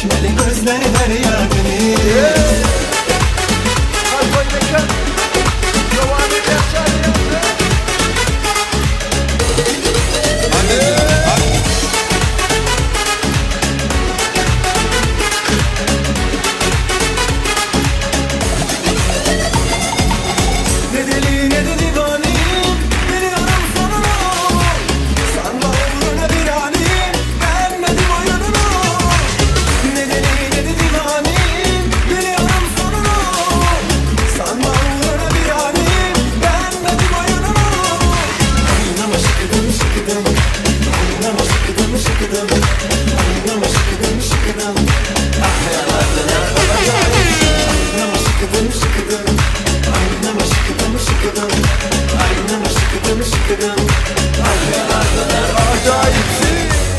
Çeşmeli gözler derya deniz. Ne deli ne de divaneyim, biliyorum sonunu. Sanma uğruna bir aniyim, beğenmedim oyununu. Ne deli ne de divaneyim, biliyorum sonunu. Sanma uğruna bir aniyim, beğenmedim oyununu. Oynama şıkıdım şıkıdım, oynama şıkıdım şıkıdım, oynama şıkıdım şıkıdım. Ah yanarlar acayip. Oynama şıkıdım şıkıdım, oynama şıkıdım şıkıdım, oynama şıkıdım şıkıdım. Ah yanarlar acayipsin.